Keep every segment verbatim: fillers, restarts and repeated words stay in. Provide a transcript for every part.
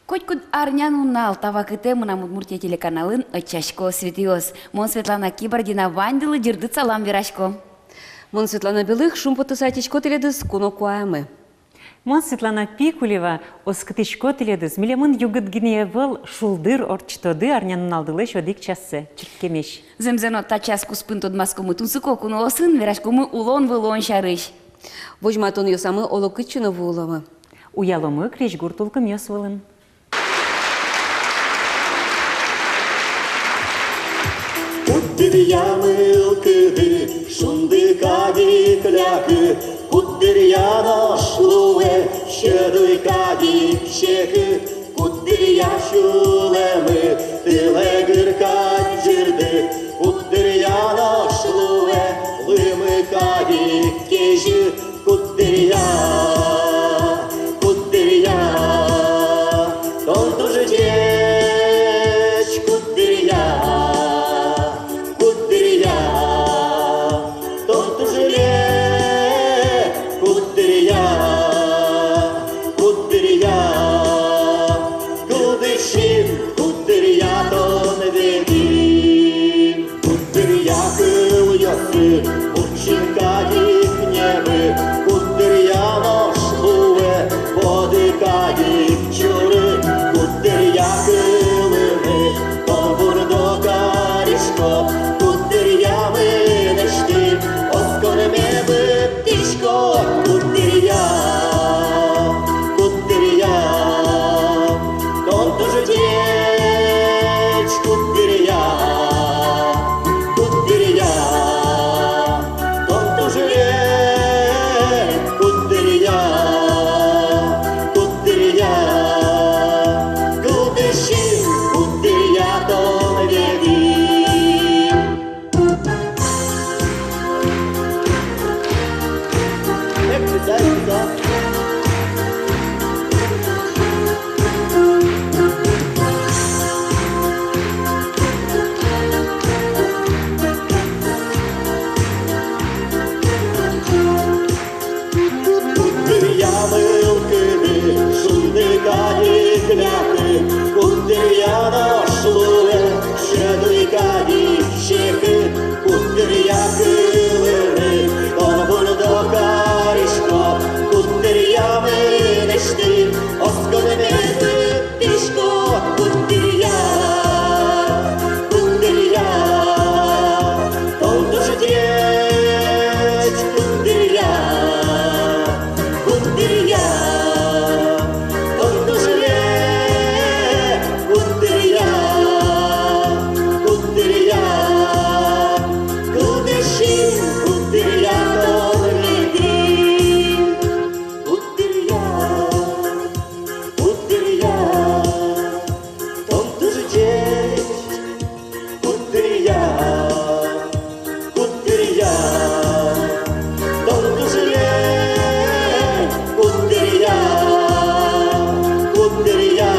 Котькуд арнянунал та вакытэ «Мынам Удмуртие» телеканалын ӧтчасько «Светӥос». Мон, Светлана Кибардина, ваньдылы ӟырдыт салам верасько. Мон, Светлана Белых, шумпотыса ӧтисько тӥледыз куно куамы. Мон, Светлана Пикулева, оскытӥсько тӥледыз, милемын югыт гинэ ӧвӧл, шулдыр ортчытоды арнянуналдылэсь одӥг чассэ. Чырткемесь. Зэмзэ но, та час куспын тодматскомы тунсыко куноосын, вераськомы улон-вылон сярысь. Возьматонъёсамы оло кытчы но вуыломы. Уяломы крезьгур тулкымъёс вылын. Куддыръя мылкыды, шунды кадь ик лякы, куддыръя нош луэ, сьӧд уй кадь ик секы, куддыръя сюлэмы тылэ гыр кадь ӟырды, куддыръя нош луэ, лымы кадь ик кезьы, куддыръя, куддыръя, тон туж ӟеч, куддыръя, куддыръя, тон туж лек, куддыръя, куддыръя, кылдӥсьым, куддыръя тон ведӥм. Куддыръя кылъёсы, буртчин кадь ик небы, куддыръя нош луэ, воды кадь ик чуры, куддыръя кылыны тон бурдо кариськод, куддыръя мынэсьтым осконме быдтӥськод, куддыръя, куддыръя. Тон туж ӟеч, куддыръя, куддыръя, тон туж лек, куддыръя, куддыръя, кылдӥсьым, куддыръя тон ведӥм. Куддыръя мылкыды, шунды кадь ик лякы, куддыръя нош луэ, сьӧд уй кадь ик секы, куддыръя кылыны тон бурдо кариськод, куддыръя мынэсьтым осконме быдтӥськод, куддыръя, куддыръя, тон туж ӟеч, куддыръя, куддыръя, тон туж лек, куддыръя, куддыръя, куддыръя, куддыръя тон ведӥм, куддыръя, куддыръя, тон туж ӟеч, куддыръя, куддыръя, тон туж лек, куддыръя, куддыръя,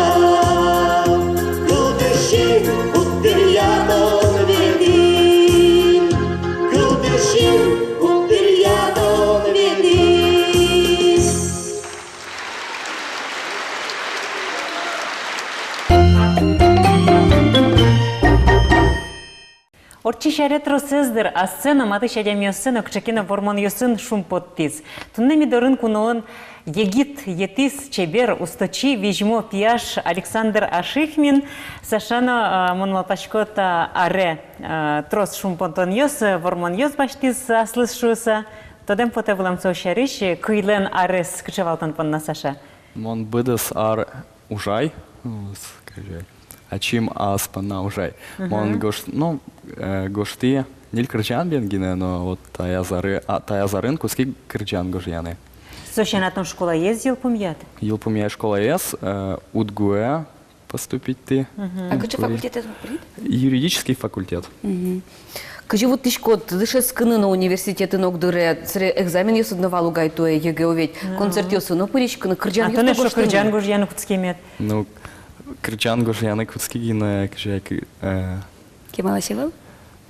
куддыръя, куддыръя тон ведӥм, куддыръя, куддыръя тон ведӥм. Ортчись аре тросэз, дыр, ассэ но, матысь адямиоссэ но кыӵе ке но вормонъёсын шумпоттӥз. Туннэ ми дорын куноын егит, етӥз, чебер, усточи, визьмо пияш Александр Ашихмин. Саша но, а, мон малпасько, та аре, а, трос шумпотонъёс, вормонъёс басьтӥз аслыз шуыса. Тодэм потэ вылэм со сярысь, кыйлэн арез кыӵе вал тон понна, Саша? Мон быдэс ар ужай, ну, с-, скажи, ачим ас понна ужай. Мгм. Мон гож-, ну, э, гожтӥ ньыль кырӟан бен гинэ, но вот таяз ары, а, таяз арын кутски кырӟан гожъяны. Со сяна тон школаез йылпумъяд? Йылпумъяй школаез, э, УдГУ-е поступить тӥ. Мгм. А кыӵе факультетэ тон пырид? Юридический факультет. Мгм. Кызьы вуттӥськод дышетскыны но университетын огдыре, собере экзаменъёсыд но вал угай туэ, ЕГЭ ведь. Мгм. Концертъёсы но пыриськыны, кырӟанъёс но гожтыны. А тон эшшо кырӟан гожъяны кутскемед? Ну, кырӟан гожъяны кутски гинэ, кызьы ке, э, кемалась ӧвӧл?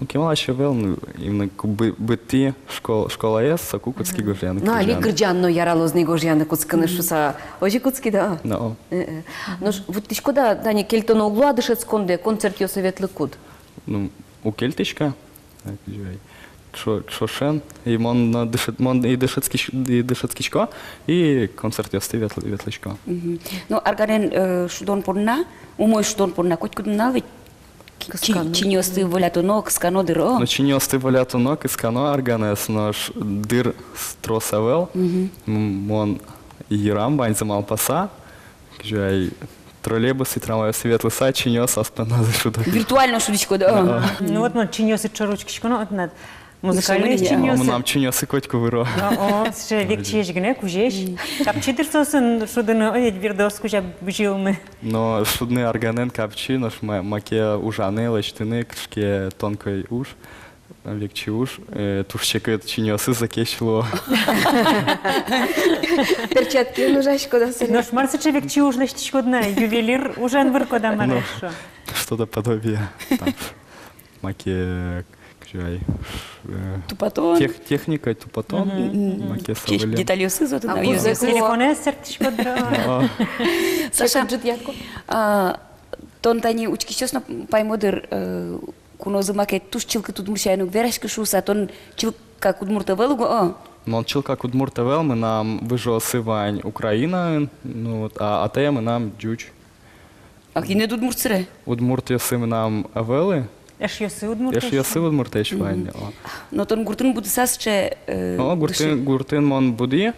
Ну, кемалась ӧвӧл, ну, именно ку-, бы-, быдтӥ школ-, школаез, соку кутски гожъяны. Ну, али кырӟан но яралоз ни гожъяны кутскыны шуса. Озьы кутски, да? Но. Э-э. Нош вуттӥськод-а, тани кельтоно уг луы-а дышетскондэ, концертъёсы ветлыкуд? Ну, уг кельтӥськы. Так, ӟай. Ӵо-, ӵошен. И мон но дышет-, мон и дышетскись-, и дышетскисько, и концертъёсты ветл-, ветлӥсько. Мгм. Ну, арганэн, э, шудон понна, умой шудон понна котькуд нунал ведь Кысканы. Чи-, чиньыосты волятоно, кыскано дыр, о. Ну, чиньыосты волятоно, кыскано арганэз, нош дыр трос ӧвӧл. Мгм. М-, мон йырам ваньзэ малпаса, кызьы ай троллейбус и трамвайёсы ветлыса, чиньыос ас понназы шудо. Виртуально шудӥськод, о. Да. Ну вот мон чиньыосы ӵоже учкисько но, вот над музыкальный чиньыосы. Мынам чиньыосы котьку выро. О, о, сыӵе векчиесь гинэ, кузесь. Капчи дыр соосын шудыны, о, ведь бирдыос кузя бызьылыны. Но шудыны арганэн капчи, нош ма-, маке ужаны, лэсьтыны, кыӵе ке тонкой уж, векчи уж, э, туж секыт чиньыосыз ӧз кесьлы. Перчаткаен ужаськод-а сыре? Нош мар сыӵе векчи уж лэсьтӥськод на, ювелир ужан выркод-а, мар-а эшшо? Ну, что-то подобие. Там, маке, кызьы ай, э, тупатон. Тех-, техника, тупатон. Мгм. Маке со вылэм. Детальёсыз отын, а, а, юзэс. Телефонэз сэрттӥськод, да. А. Саша, а, тон тани учкисьёс но паймо дыр, э, кунозы маке туж чылкыт удмурт сямен уг вераськы шуыса, тон чылкак удмурт ӧвӧл уго, о? Мон чылкак удмурт ӧвӧл, мынам выжыосы вань Украинаын, ну вот, а атае мынам ӟуч. А кинэд удмурт сыре? Удмуртъёсы мынам ӧвӧлы. Эшъёсы удмурт. Эшъёсы удмурт эшъёс вань, о. Но тон гуртын будыса сыӵе, э, о, гуртын, дыши- гуртын мон буди,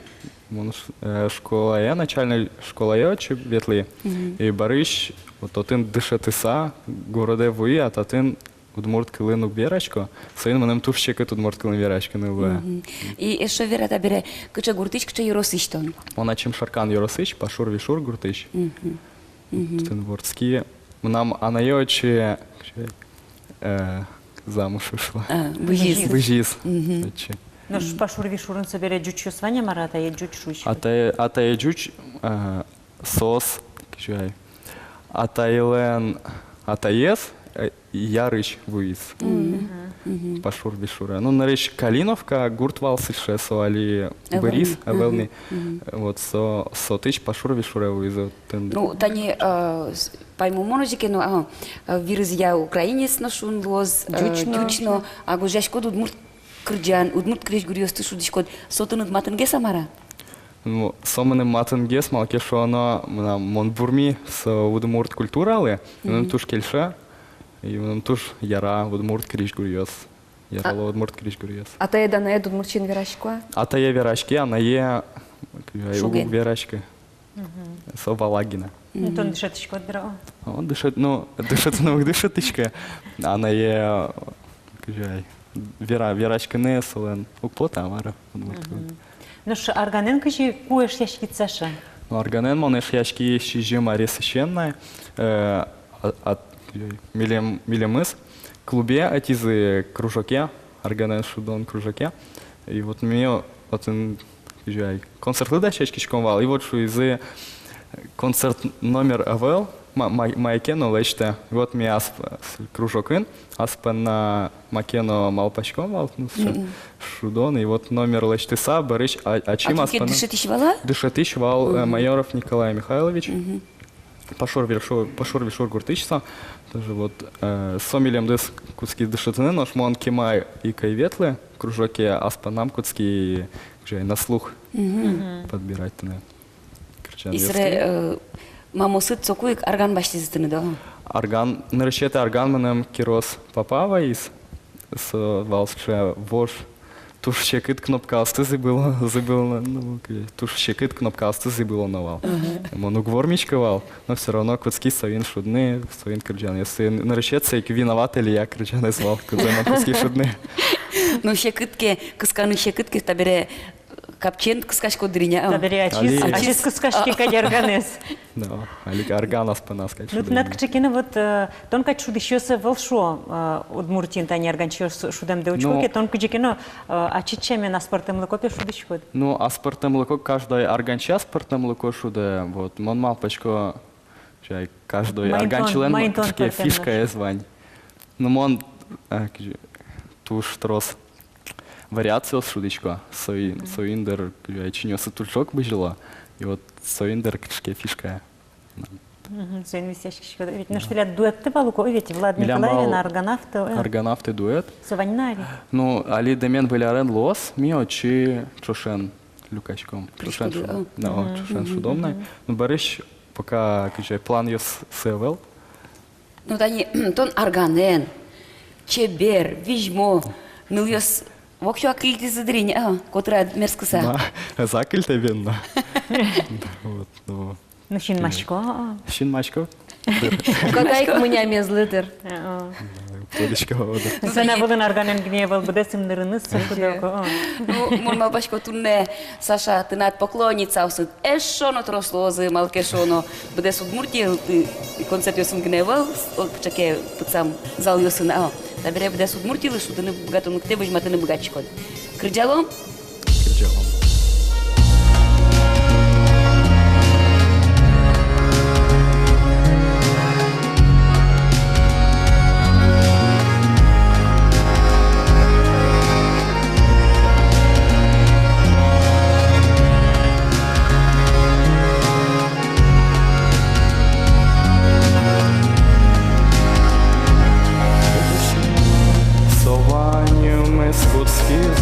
мон ш-, э, школае, начальной школае отчы ветлӥ. Мгм. И бӧрысь, вот, отын дышетыса, городэ вуи, а татын удмурт кылын уг верасько, соин мыным туж секыт удмурт кылын вераськыны луэ. Мгм. И эшшо вера табере, кыӵе гуртысь, кыӵе ёросысь тон? Мон ачим Шаркан ёросысь, Пашур-Вишур гуртысь. Мгм. Мгм. Татын вордски. Мынам анае отчы, э, замуж вышла. А, бызиз. Бызиз. Мгм. Отчы. Нош Пашур-Вишурын собере ӟучъёс вань-а, мар-а, атае ӟуч шуиськод? Атае, атае ӟуч, э, соос, кызьы ай, атайлэн атаез, э, Ярысь вуиз. Мгм. Мгм. Пашур-Вишуре. Ну, нырысь Калиновка гурт вал сыӵе, со али быриз, ӧвӧл ни. Ага. Мгм. Вот со, со отысь Пашур-Вишуре вуиз, вот тын. Ну, тани, э, с-, паймымон озьы ке но, а, э, вирызъя украинец но шуыны луоз, э, ӟуч но, ӟуч но, а гожъяськод удмурт кырӟан, удмурт крезьгуръёсты шудӥськод, со тыныд матынгес-а, мар-а? Ну, со мыным матынгес, малы ке шуоно, мынам, мон бурми со удмурт культуралы, мыным туж кельше, и мыным туж яра удмурт крезьгуръёс. Ярало удмурт крезьгуръёс. Атаед, анаед удмурт сямен верасько-а? Атае вераське, анае, э, уг вераськы. Мгм. Со вала гинэ. Ну, тон дышетӥськод дыр-а? О, дышет-, ну, дышетыны уг дышетӥськы. Анае, э, кызьы ай, вера-, вераськыны солэн уг поты-а, мар-а, удмурт кылын. Мгм. Нош арганэн кызьы ку эшъяськид, Саша? Ну, арганэн мон эшъяськи сизьым аресысен на, э, а, а, милем-, милемыз клубе ӧтизы, кружоке, арганэн шудон кружоке. И вот ми отын, кызьы ай, концертлы дасяськиськом вал, и вот шуизы, концерт номер ӧвӧл, ма-, ма-, мае ке но лэсьтэ. И вот ми ас п-, с-, кружокын ас понна маке но малпаськом вал, ну, сыӵе шудон, и вот номер лэсьтыса, бӧрысь а-, ачим ас понна. А кин ке дышетӥсь вал-а? Дышетӥсь вал, э, Майоров Николай Михайлович. Мгм. Пашур-Вишур, Пашур-Вишур гуртысь со. Тоже вот, э, со милемдыз кутскиз дышетыны, нош мон кема ик ӧй ветлы кружоке, ас поннам кутски, кызьы ай, на слух подбирать тыны. Кырӟан. И сыре, э, мамосыд соку ик арган басьтӥзы тыныд, да? Арган, нырысетӥ арган мыным Кирос папа ваиз, со вал сыӵе вож, туж секыт кнопкаосты зӥбыло, зӥбыло, ну, к-, туж секыт кнопкаосты зӥбылоно вал. Мгм. Мон уг вормиськы вал, но всё равно кутски соин шудыны, соин кырӟаны. Соин нырысетӥез ик «Виновата ли я» кырӟанэз вал, кудзэ мон кутски шудыны. Ну, секыт ке, кысканы секыт ке, табере капчиен кыскаськод дыр ини, а? Табере ачиз, али. Ачиз кыскаське кадь арганэз. Да, али арган ас понназ кадь шудӥ. Ну, тынад кыӵе ке но вот, э, тон кадь шудӥсьёс ӧвӧл шуо, э, Удмуртиын тани арганчиос шудэмдэ учко ке, тон кызьы ке но, э, ачид сямен аспӧртэмлыко пе шудӥськод. Ну, аспӧртэмлыко, каждой арганчи аспӧртэмлыко шудэ, вот, мон малпасько, чай, каждой арганчилэн кыӵе ке фишкаез вань. Ну, мон а, кызьы, туж трос вариациос шудӥсько. Соин, соин, дыр, кызьы, чиньыосы туж ӝог бызьыло. И вот соин, дыр, кыӵе ке фишкае. Мгм, соин висъяськиськод. Ведь, ну, что ли, дуэтты вал ук, ведь Влад Николаевен, вал Аргонавты, э. Аргонавты дуэт. Со вань на али? Ну, али дэмен выль арен луоз, ми отчы ӵошен люкаськом. Ӵошен шудом. Да, о, ӵошен шудом на. Ну, бӧрысь пока, кызьы, планъёсы ӧвӧл. Ну, тани, тон арганэн, чебер, визьмо, нылъёс воксё ик кылдӥзы дыр ини, а, котырад мерскыса. Ма, ӧз-а кылдэ бен на? Вот, ну. Ну, синмасько, а. Синмасько. Катаик мынямезлы дыр. А, а. Тодӥсько, о, дыр. Сцена вылын арганэн гинэ ӧвӧл, быдэс ымнырыныз со шудэ ук, а. Ну, мон малпасько, туннэ, Саша, тынад поклонницаосыд эшшо но трос луозы, малы ке шуоно, быдэс Удмуртиын, э, концертъёсын гинэ ӧвӧл, о, кыӵе ке пытсам залъёсын, а. Табере быдэс Удмуртилы шудыны быгатонлыктэ возьматыны быгатӥськод. Кырӟалом? Кырӟалом. Со ваньмыз кутскиз,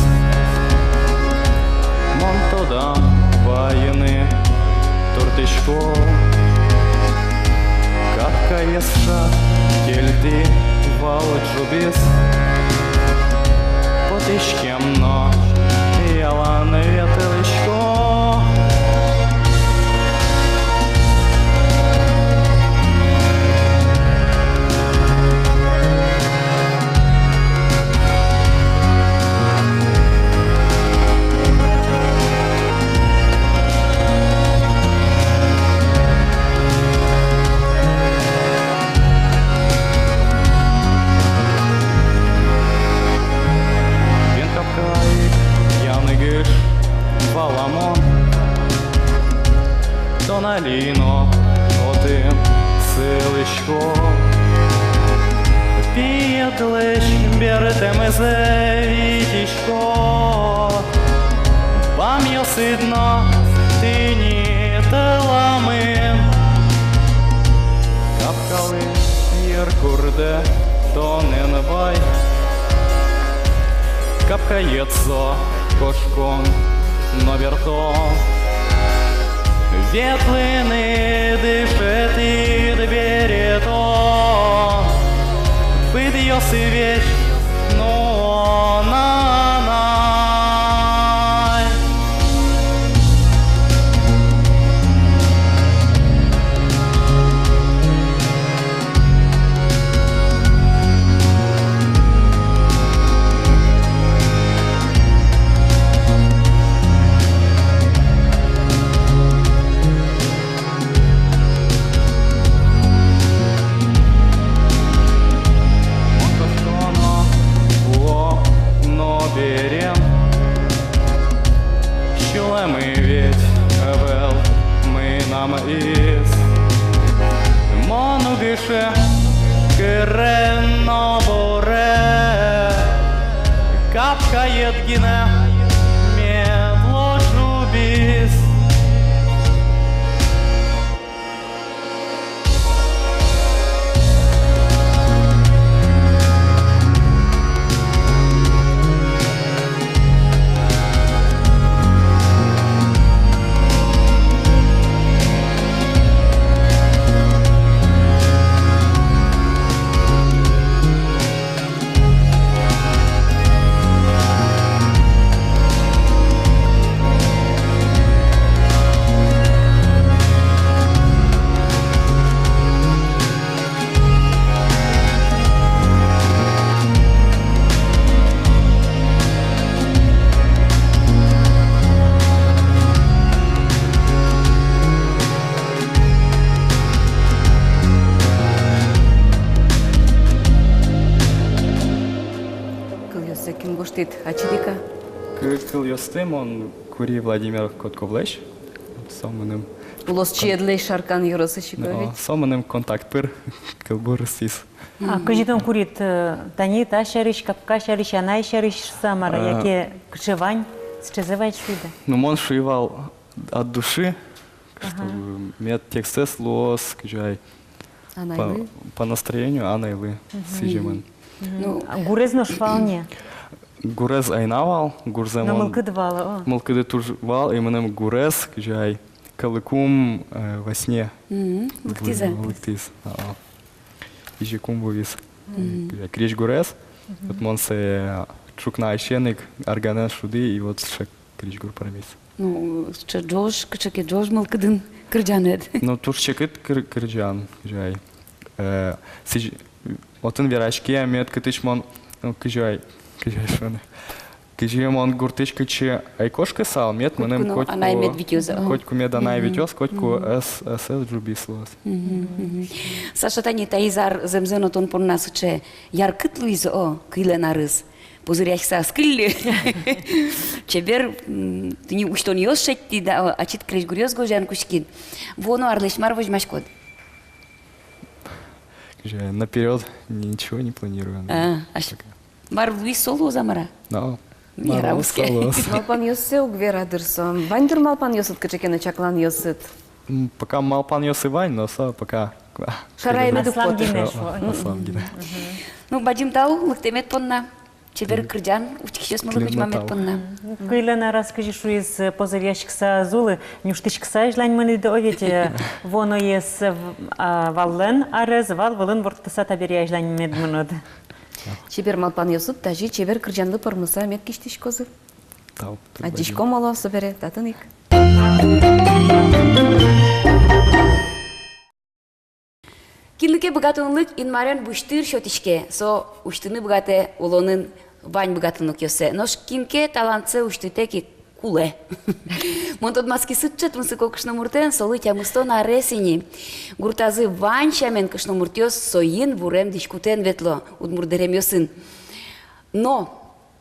мон тодам вайыны туртӥсько. Капкаез шат кельтӥ вал ӝубиз, потӥськем но ялан ветлӥсько. Бен капка ик янгыш валамон, тон али но отын сылӥськод. Пиедлэсь бертэмзэ витиськод. Бамъёсыд но тӥни тыламын. Капкалы йыркурдэ тонэн вай. Капкаед со кошкон но бертон. Ветлыны дышетӥд бере тон. Пыдъёсы весь нуон анай. Кошконо вуо но берен. Сюлэмы ведь ӧвӧл мынам из. Мон уг ышы кырен но буре. Капкаед гинэ мед луоз ӝубиз. Кылъёссэ кин гожтӥд, ачид ик-а? Кы-, кылъёсты мон кури Владимир Котковлэсь. Со мыным... Улосчиедлэсь, Шаркан ёросысь ик, о, ведь? Со мыным контакт пыр кылбур ыстӥз. А кызьы тон курид, э, тани та сярысь, капка сярысь, анай сярысь шуса мар-а, э, яке кыӵе вань, сыӵезэ вай шуид-а? Ну, мон шуи вал от души, чтобы мед текстэз луоз, кызьы ай, по, по настроению анайлы сӥземын. Ну, а гурез нош вал ни? Гурез ӧй на вал, гурзэ мон... Но мылкыд вал, о. Мылкыды туж вал, и мыным гурез, кызьы ай, калыкум, э, во сне. Мгм. Лыктӥз-а? Лыктӥз, а-а. Изьыкум вуиз. Мгм. Крезьгурез. Мгм. Вот мон сое ӵукнаысен ик арганэн шудӥ, и вот сыӵе крезьгур пӧрмиз. Ну, сыӵе ӝож, кыӵе ке ӝож мылкыдын кырӟанэд. Ну, туж секыт кыр-, кырӟан, кызьы ай. Э, сӥзь-, отын вераське мед, кытысь мон, ну, кызьы ай, кызьы ай шуоно. Кызьы мон гуртысь кытчы ӧй кошкысал, мед мыным котьку, анай мед витёз, а, котьку мед анай витёз, котьку ӧс, ӧс, ӧс ӝубись луоз. Мгм, мгм. Саша, тани таиз ар зэмзэ но тон понна сыӵе яркыт луиз, о, кыллен арыз. Пузыряськыса ӧз кыллы. Чебер, м, тӥни усьтонъёс шедьтӥд, да, о, ачид крезьгуръёс гожъян кутскид. Вуоно арлэсь мар возьмаськод? Кызьы ай, наперёд ничего не планирую. А, ась- Мар луиз, со луоз-а, мар-а? Но. Мар луоз, со луоз. Малпанъёссэ уг вера дыр со. Вань дыр малпанъёсыд, кыӵе ке но чакланъёсыд? М, пока малпанъёсы вань, но со пока шараен уг потэ. Аслам гинэ, шо. Аслам гинэ. Мгм. Ну, бадӟым тау лыктэмед понна. Чебер кырӟан учкисьёсмылы кузьмамед понна. Кыллен араз, кызьы шуиз, э, пузыряськыса ӧз улы, нюжтӥськыса азьлань мынӥд, о ведь, э, вуоноез, э, в-, а, валлэн арез вал вылын ворттыса, табере азьлань мед мынод. Чебер малпанъёсыд тазьы чебер кырӟанлы пӧрмыса мед кисьтӥськозы. Тау. Адӟиськом оло собере татын ик. Кинлы ке быгатонлык Инмарен бусьтыр сётӥське, со усьтыны быгатэ улонын вань быгатонлыкъёссэ. Нош кин ке талантсэ усьтытэк ик кулэ. Мон тодматски сыӵе тунсыко кышномуртэн, солы тямыстон арес ини. Гуртазы вань сямен кышномуртъёс соин вурем дӥськутэн ветло, удмурт дэремъёсын. Но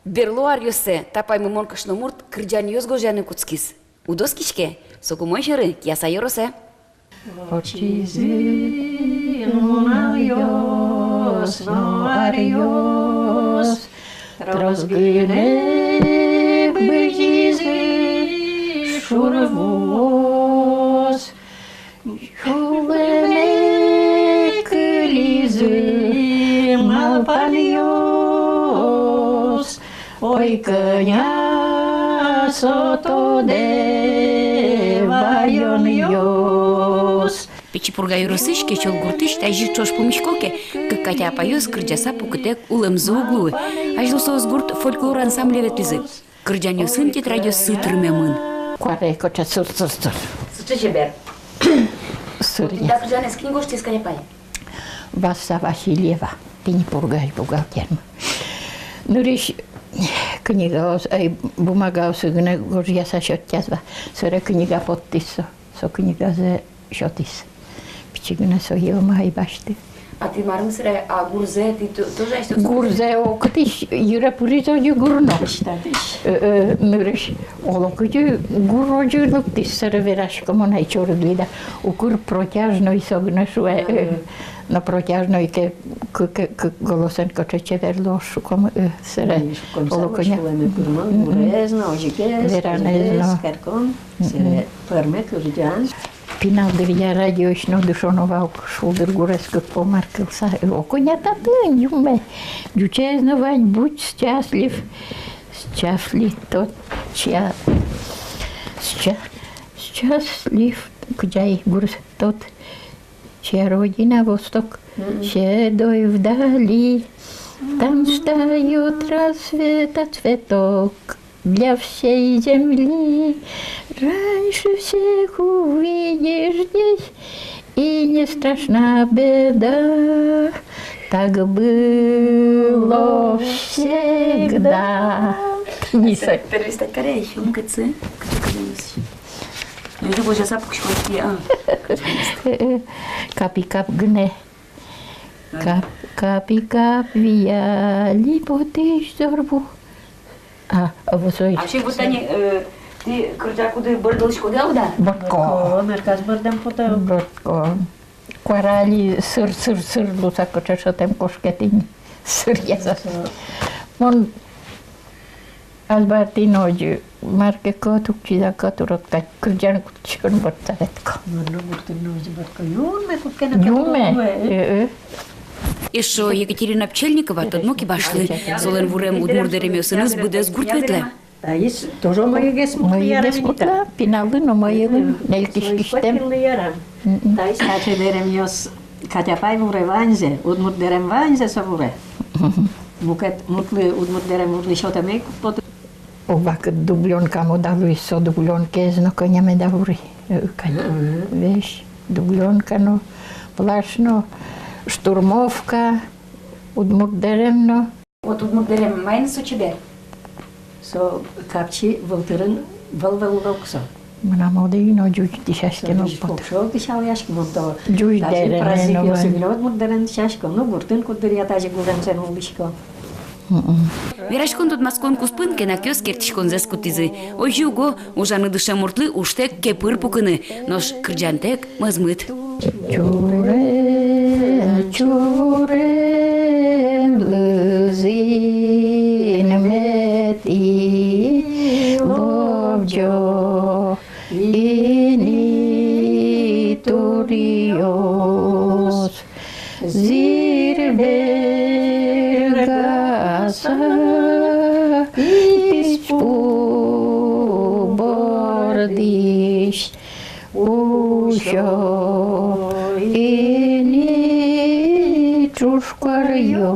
берло аръёсы та паймымон кышномурт кырӟанъёс гожъяны кутскиз. Уд оскиське, соку мон сьӧры, Кияса ёросэ. Ортчизы нуналъёс но аръёс, трос гинэ бызизы шурвуос. Сюлэме кылизы малпанъёс, ой, кӧня со тодэ ваёнъёс. Пичи Пурга ёросысь Кечёл гуртысь тазьы ӵош пумисько ке, кык Катя апайёс кырӟаса пукытэк улэмзы уг луы. Азьло соос гурт фольклор ансамбле ветлӥзы. Кырӟанъёсын тетрадьёссы тырмемын. Куаре коча сур-сур-сур. Сыӵе чебер. Сур. Вот тӥ та кырӟанэз кин гожтӥз, Катя апай? Васа Васильева, тӥни Пургаысь бухгалтермы. Нырысь книгаос, ай, бумагаосы гинэ гожъяса сётъяз вал. Собере книга поттӥз со. Со книгазэ сётӥз. Пичи гинэ сое ӧй басьты. А тӥ марым сыре, а гурзэ тӥ ту-, тоже асьтэос? Гурзэ, о, кытысь йыре пыриз, озьы гур но. Э, э, нырысь, оло кызьы гур, озьы лыктӥз, сыре верасько, мон ай чорыг лыда. Укыр протяжной со гинэ шуэ, э, но протяжной ке, к-, к-, к-, голосэн кыӵе чебер луоз шуком, э, сыре. Оло кӧня. Веранэз но, озьы ке, веранэз но. Сыре пӧрме кырӟан. Пинал дыръя радиоысь но дышоно вал шулдыр гурез кык пол мар кылса. О, кӧня татын юнме. Ӟучез но вань, будь счастлив. Счастлив тот, чья, сча-, счастлив, кыӵе ай гурез, тот, чья родина восток, седой вдали, там встаёт рассвета цветок. Для всей земли раньше всех увидишь здесь, и не страшна беда. Так было всегда. Тӥни со. Первый стать корейщиком, кыӵе, кыӵе, кыӵе. Ну, это уже запах школьки, а. Капи-кап гинэ. Кап-, капи-кап вияли потӥсь зорбу. А, а вот со. А вообще вот они, э, тӥ кырӟакуды бӧрдылӥськоды-а, уд-а? Бӧрдӥсько. Бӧрдӥсько, мар кадь бӧрдэм потэ. Бӧрдӥсько. Куара али сыр, сыр, сыр луыса кыӵе шӧтэм кошкетӥ ни. Сыр ясас. Мон азьбар тӥни озьы, мар ке кӧт, укчи да кӧт урод кадь, кырӟан кутчон вордса ветлӥсько. Юнме, э, э. Эшшо Екатерина Пчельникова тодмо кибашлы. Солэн вурем удмурт дэремъёсыныз быдэс гурт ветлэ. Таиз тоже мӧйыгес муртлы яра. Мӧйыгес муртлы, пиналлы но мӧйылы, нылкышкасьтэм. Мгм. Таиз таӵе дэремъёс, Катяпай вуре ваньзэ, удмурт дэрем ваньзэ со вуре. Мгм. Мукет муртлы удмурт дэрем вурлы сётэме ик уг поты. Вакыт дублёнка мода луиз, со дублёнкаез но кӧня меда вури, э, кадь. Мгм. Весь дублёнка но, плащ но, штурмовка, удмурт дэрем но. Вот удмурт дэрем маин со чебер? Со капчи вылтырын вӧл-вӧл уг со. Мынам одӥг но ӟуч дӥсяське но потэ. Со кокшо дӥсялъяське, мон то. Ӟуч дэреме но вань. Удмурт дэрем дӥсясько, ну, гуртын куддыръя тазьы гужемзэ нуллӥсько. Мгм. Вераськон-тодматскон куспын кенакъёс керттӥськонзэс кутӥзы. Озьы уго ужаны дыше муртлы ужтэк кепыр пукыны, нош кырӟантэк мӧзмыт. Чурен, чурен лыз инметӥ лобӟо ини туръёс. Зӥр бергаса писпу бордысь усё ини ӵушкуръёс.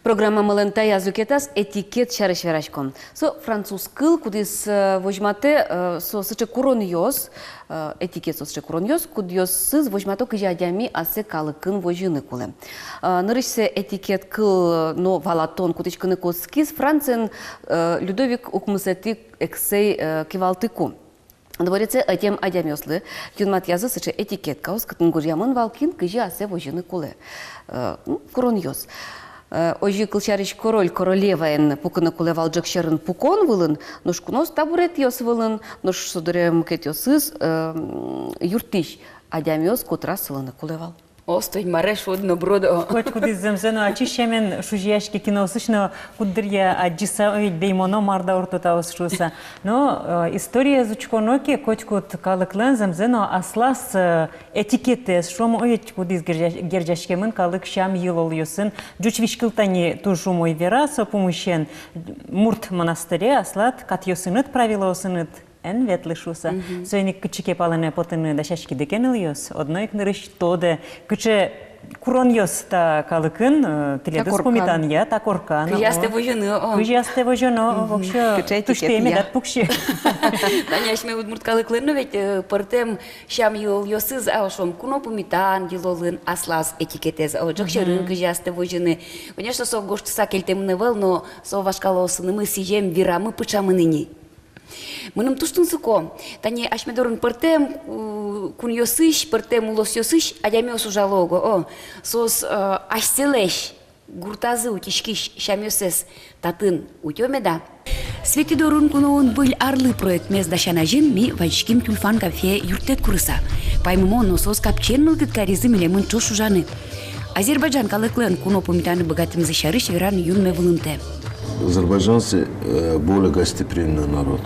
Программамылэн таяз люкетаз этикет сярысь вераськом. Со француз кыл, кудӥз, э, возьматэ, э, со сыӵе куронъёс, э, этикет со сыӵе куронъёс, кудъёсыз возьмато, кызьы адями ассэ калыкын возьыны кулэ. Э, нырысьсэ этикет кыл, э, но валатон кутӥськыны кутскиз Франциын, э, Людовик укмысэтӥ эксэй, э, кивалтыку. Дворецэ ӧтем адямиослы юнматъязы сыӵе этикеткаос, кытын гожъямын вал, кин кызьы ассэ возьыны кулэ. Э, ну, куронъёс. Э, озьы, кылсярысь, король королеваен пукыны кулэ вал ӝӧк сьӧрын пукон вылын, нош куноос табуретъёс вылын, нош со дыре мукетъёсыз, э, м, юрттӥсь адямиос котыраз сылыны кулэ вал. О, стӧнь, маре шуод но, бурдо. Котькудӥз зэмзэ но ачиз сямен шузияське, киноосысь но куддыръя адӟиса, ой, беймоно, мар да ортотаос шуыса. Но, э, историез учконо ке, котькуд калыклэн зэмзэ но аслаз, э, этикетэз, шуом, ой, ведь кудӥз герӟа-, герӟаськемын калык сям-йылолъёсын. Ӟуч визькыл тани туж умой вера со пумысен: мурт монастыре аслад катъёсыныд, правилоосыныд эн ветлы шуыса. Мгм. Соин ик кытчы ке палэнэ потыны дасяськиды ке нылъёс, одно ик нырысь тодэ, кыӵе куронъёс та калыкын, э, тӥледыз пумитанъя, та коркан. Кызьы астэ возьыны, о. Кызьы астэ возьыны, о, воксё. Кыӵе этикет, тусьтэ медад пуксьы. Тани асьме удмурт калыклэн но ведь, э, пӧртэм сям-йылолъёсыз, а, шуом, куно пумитан йылолын аслаз этикетэз, о, ӝӧк сьӧрын кызьы астэ возьыны. Конечно, со гожтыса кельтэмын ӧвӧл, но со вашкалаосынымы сӥзем вирамы пыӵамын ини. Мыным туж тунсыко. Тани асьме дорын пӧртэм, у, кунъёсысь, пӧртэм улосъёсысь адямиос ужало уго, о. Соос, э, асьсэлэсь гуртазы утиськись сямъёссэс татын утё меда? «Светӥ дорын куноын выль арлы» проектмес дасян азьын ми вазиським «Тюльфан» кафе юрттэт курыса. Паймымон, но соос капчиен мылкыд каризы милемын ӵош ужаны. Азербайджан калыклэн куно пумитаны быгатэмзы сярысь веран юнме вылымтэ. Азербайджанцы, э, более гостеприимный народ.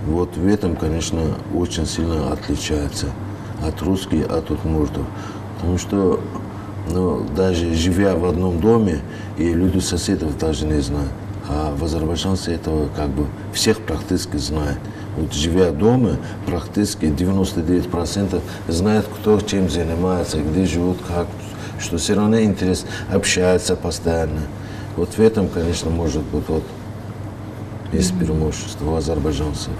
Вот в этом, конечно, очень сильно отличается от русских, от удмуртов. Потому что, ну, даже живя в одном доме, и люди соседов даже не знают. А в Азербайджанце этого как бы всех практически знают. Вот живя дома, практически девяносто девять процентов знают, кто чем занимается, где живут, как, что всё равно интерес, общаются постоянно. Вот в этом, конечно, может быть, вот есть преимущество у азербайджанцев.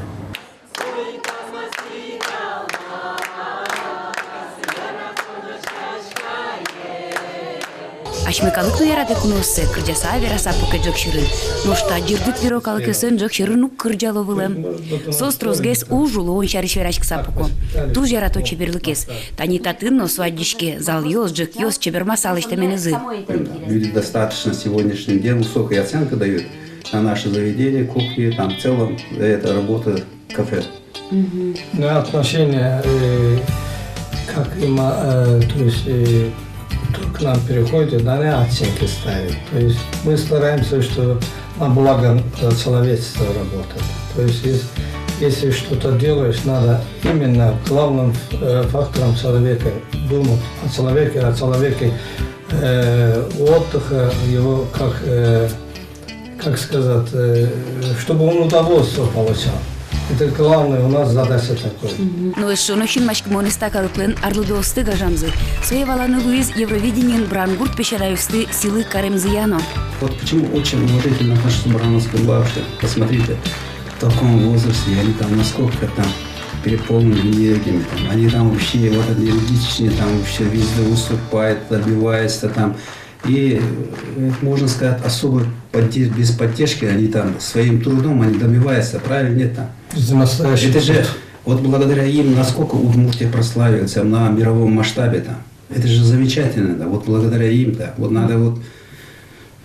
А Асьме калык но яратэ кунооссэ, кырӟаса, вераса пуке ӝӧк сьӧрын. Нош та ӟырдыт виро калыкъёсын ӝӧк сьӧрын уг кырӟало вылэм. Соос тросгес уж улон сярысь вераськыса пуко. Туж ярато чеберлыкез. Тани татын но со адӟиське: залъёс, ӝӧкъёс чебермаса лэсьтэменызы. Люди достаточно сегодняшний день высокие оценки дают на наше заведение, кухне, там в целом это работа кафе. Ну, отношение, э, как и ма-, э, то есть, э, кто к нам приходит, они оценки ставят. То есть мы стараемся, что на благо, э, человечества работать. То есть ес-, если что-то делаешь, надо именно главным, э, фактором человека думать, о человеке, о человеке, э, отдыха, его как, э, как сказать, э, чтобы он удовольствие получал. Это главное у нас задача такой. Но эшшо но синмаськымонэз та калыклэн арлыдоосты гажамзы. Сое валаны луиз Евровидениын Брангурт песянаевосты сӥлы каремзыя но. Вот почему очень уважительно отношусь к Барановской бабушке. Посмотрите, в таком возрасте они там насколько там переполнены энергиями, там, они там вообще вот энергичнее, там вообще везде выступают, добиваются там. И, э, можно сказать, особо подде-, без поддержки они там своим трудом они добиваются, правильно, нет там? Это же вот благодаря им, насколько Удмуртия прославится на мировом масштабе там. Это же замечательно, да, вот благодаря им-то. Вот надо вот,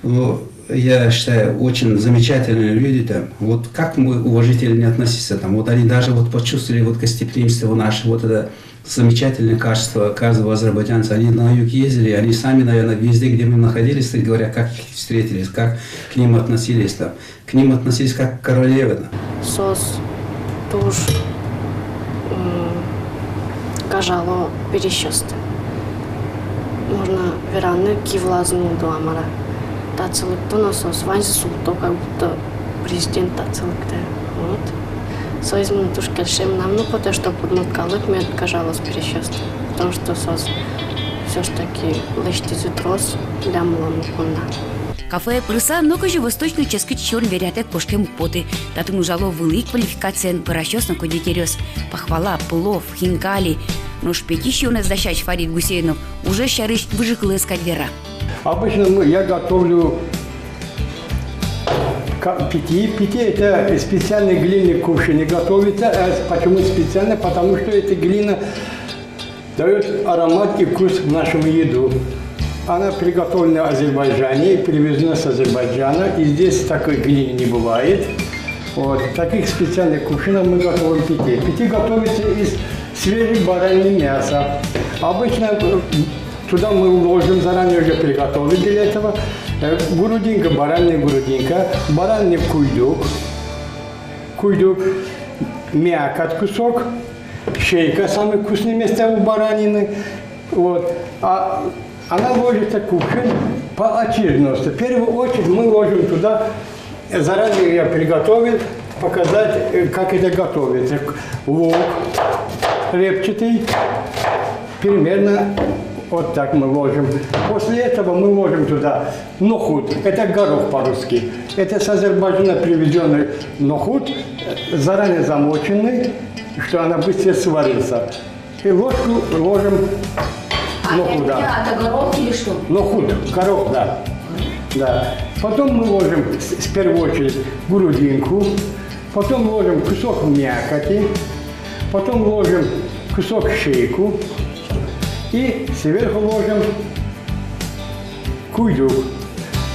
ну, я считаю, очень замечательные люди там. Вот как мы уважительно не относиться там. Вот они даже вот почувствовали вот гостеприимство наше, вот это замечательное качество каждого азербайджанца. Они на юг ездили, они сами, наверное, везде, где мы находились, так говоря, как их встретились, как к ним относились там. К ним относились как к королеве там. Соос туж, м, гажало пересьёсты. Можно вераны, ки вылазы нулло-а, мар-а. Татчы лыктоно, соос ваньзы султо, как будто президент татчы лыктэ. Вот. Соиз мыным туж кельше, мынам но потэ, чтоб удмурт калык мед гажалоз пересьёсты, потому что соос всё ж таки лэсьтӥзы трос милям улон понна. Кафее пырыса, нокызьы восточной ческыт сиён веръятэк кошкем уг поты. Татын ужало вылӥ квалификациен пӧрасьёс но кондитеръёс. Пахвала, плов, хинкали. Нош питьи сиёнэз дасясь Фарид Гусейнов ужез сярысь выжыкылэз кадь вера. Обычно мы, я готовлю ка-, питьи. Питьи — это специальный глиняный кувшин готовится. А почему специально? Потому что эта глина даёт аромат и вкус нашему еду. Она приготовлена в Азербайджане, привезена с Азербайджана. И здесь такой глины не бывает. Вот. В таких специальных кувшинах мы готовим питьи. Питьи готовится из свежей баранины мяса. Обычно, э, туда мы ложим, заранее уже приготовили для этого, э, грудинка, баранья грудинка, баранья куйдук, куйдук, мякоть кусок, шейка, самое вкусное место у баранины. Вот. А она ложится в кувшин по очередности. В первую очередь мы ложим туда, заранее я приготовил, показать, э, как это готовится. Лук репчатый, примерно вот так мы ложим. После этого мы ложим туда нохуд, это горох по-русски. Это с Азербайджана привезённый нохуд, э, заранее замоченный, что она быстрее сварится. И ложку ложим нохуда. А это горох или что? Нохуд, горох, да. Да. Потом мы ложим с-, в первую очередь грудинку, потом ложим кусок мякоти, потом ложим кусок шейку и сверху ложим куйдук.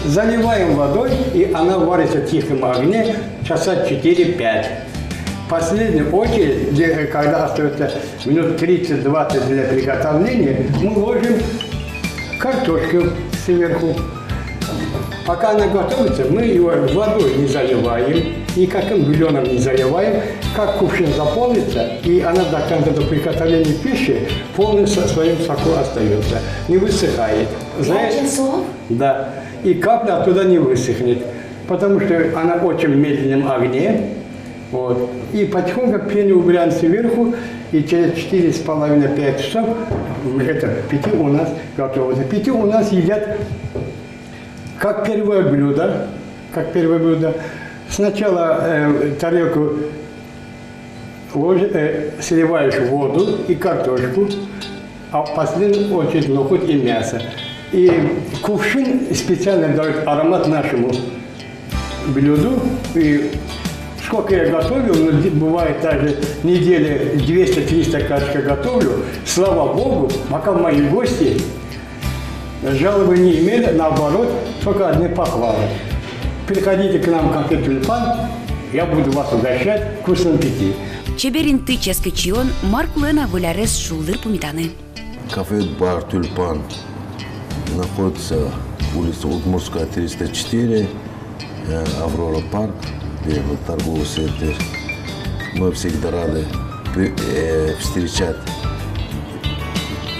Заливаем водой, и она варится в тихом огне часа четыре-пять. В последнюю очередь, где, когда остаётся минут тридцать-двадцать для приготовления, мы ложим картошку сверху. Пока она готовится, мы её водой не заливаем, никаким бульоном не заливаем. Как кувшин заполнится, и она до конца, до приготовления пищи, полностью в своём соку остаётся, не высыхает. Знаете, пять часов? Да. И капля оттуда не высохнет, потому что она в очень медленном огне. Вот. И потихоньку пену убираем сверху, и через четыре с половиной — пять часов это питьи у нас готово. Это питьи у нас едят как первое блюдо, как первое блюдо. Сначала, э, тарелку ложи-, э, сливаешь воду и картошку, а в последнюю очередь нохуд и мясо. И кувшин специально дает аромат нашему блюду. И сколько я готовил, ну, де-, бывает даже неделя двести-триста карточка готовлю. Слава Богу, пока мои гости жалобы не имели, наоборот, только одни похвалы. Приходите к нам в кафе «Тюльпан», я буду вас угощать вкусным питьем. Чебер инты, ческыт сиён, мар кулэ на выль арез шулдыр пумитаны. Кафе-бар «Тюльпан» находится улица Удмуртская, триста четыре, э, Аврора парк, где вот торговый центр. Мы всегда рады при-, э, встречать,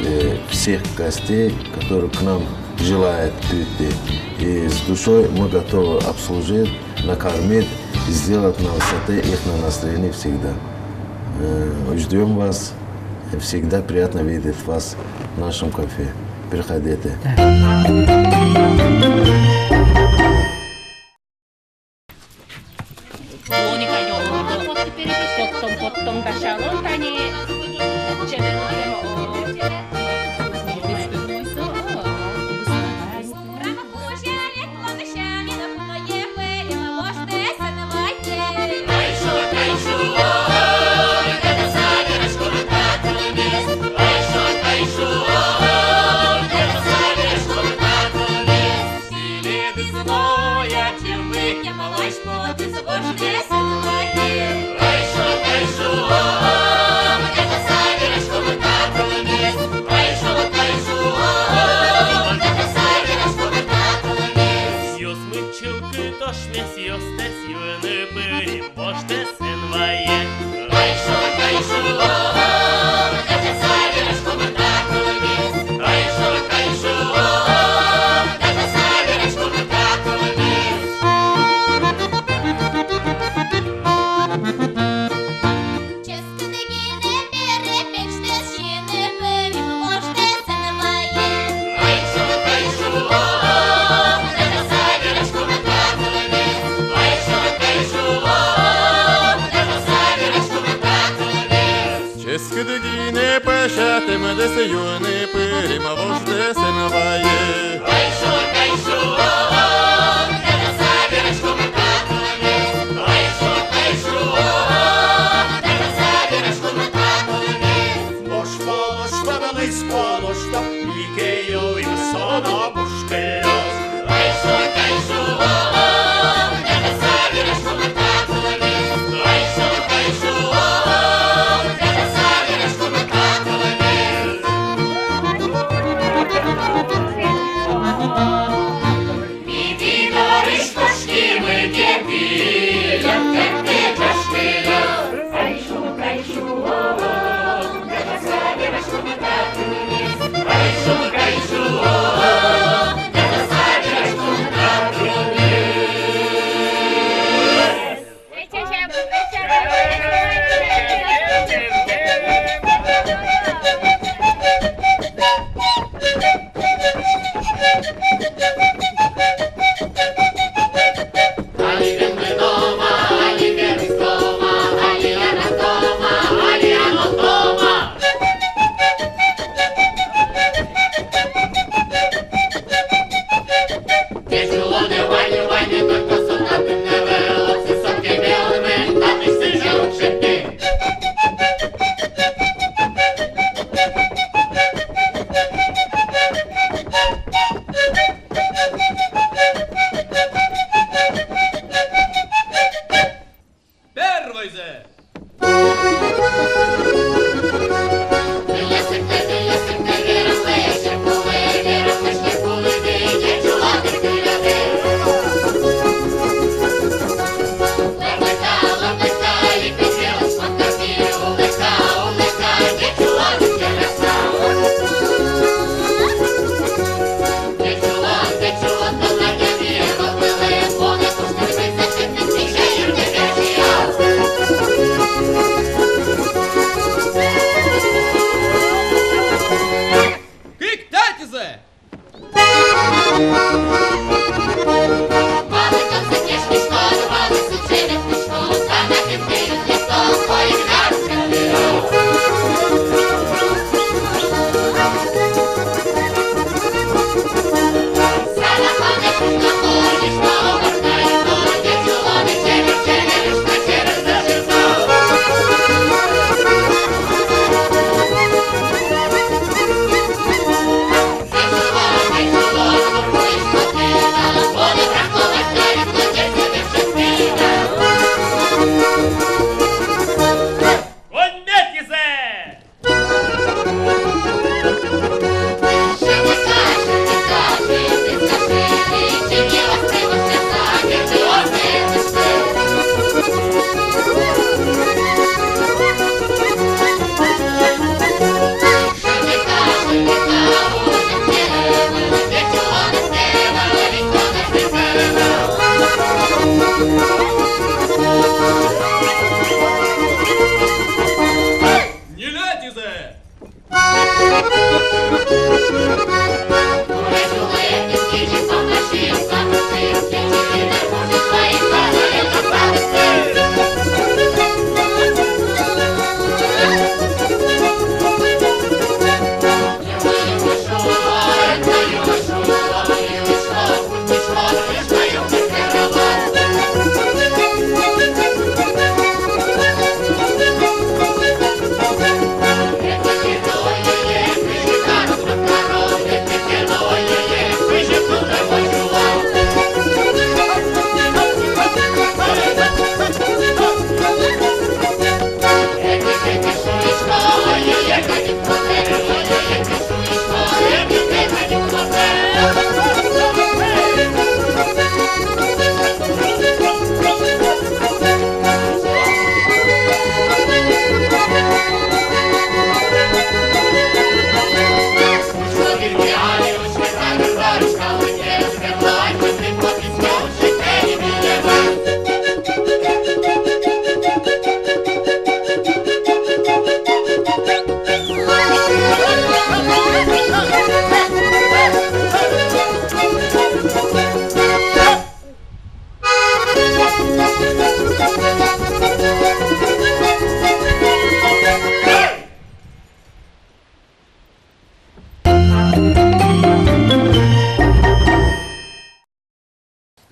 э, всех гостей, которые к нам желают прийти. И с душой мы готовы обслужить, накормить, сделать на высоте их на настроение всегда. Э, ждём вас. Всегда приятно видеть вас в нашем кафе. Приходите. Поттом, поттом, кашалом тани. Сиосмы чылкыт ошмес, сиостэс юыны пырим, вождэс эн вае. Ческыт гинэ пӧсятэмдэс юыны пырим, вождэс эн вае.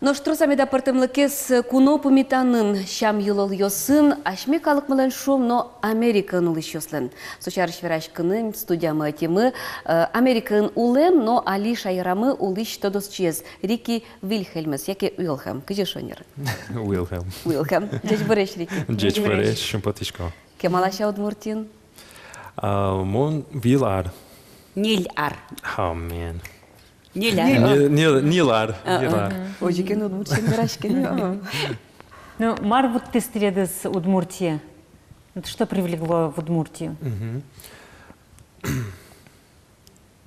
Нош трос-а меда пӧртэмлыкез куно пумитанын, сям-йылолъёсын, асьме калыкмылэн, шуом но, Америкаын улӥсьёслэн? Со сярысь вераськыны студиямы ӧтимы, э, Америкаын улэм но али шаерамы улӥсь тодосчиез Рики Вильхельмез, яке Уилхэм. Кызьы шонер? Уилхэм. Уилхэм. Ӟечбуресь, Рики. Ӟечбуресь, шумпотӥсько. Кемалась-а Удмуртиын? А, мон вил ар. Ньыль ар. Амен. Ньыль ар. Ньы-, ньы-, ньыль ар. А, ньыль ар. Озьы ке но удмурт сямен вераське ни. Ага. Ну, мар вуттӥз тӥледыз Удмуртие? Вот что привлекло в Удмуртию? Мгм.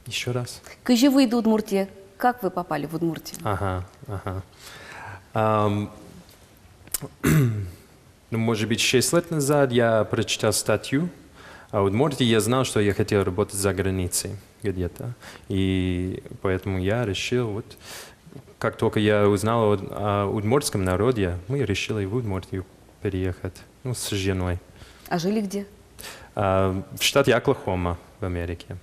Ещё раз. Кызьы вуиды Удмуртие? Как вы попали в Удмуртию? Ага, ага. Ам, ну, может быть, шесть лет назад я прочитал статью о Удмуртии, я знал, что я хотел работать за границей где-то. И поэтому я решил, вот, как только я узнал о, о удмуртском народе, мы решили в Удмуртию переехать, ну, с женой. А жили где? А, в штате Оклахома, в Америке.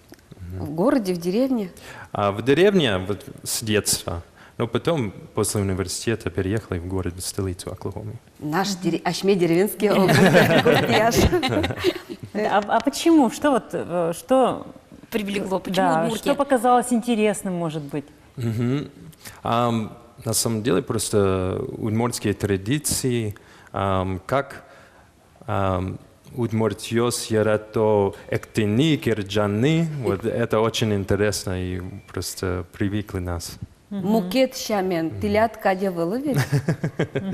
Мгм. В городе, в деревне? А, в деревне, вот, с детства. Но потом, после университета, переехали в город, в столицу Оклахомы. Наш дере-, асьме деревенский, о, город, город яш. А, а почему? Что вот, э, что привлекло? Почему, да, Удмуртия? Что показалось интересным, может быть? Мгм. Ам, на самом деле, просто удмуртские традиции, ам, как, ам, удмуртъёс ярато эктыны, кырӟаны, вот это очень интересно, и просто привыкли нас. Мукет сямен, тӥляд кадь ӧвӧл ведь?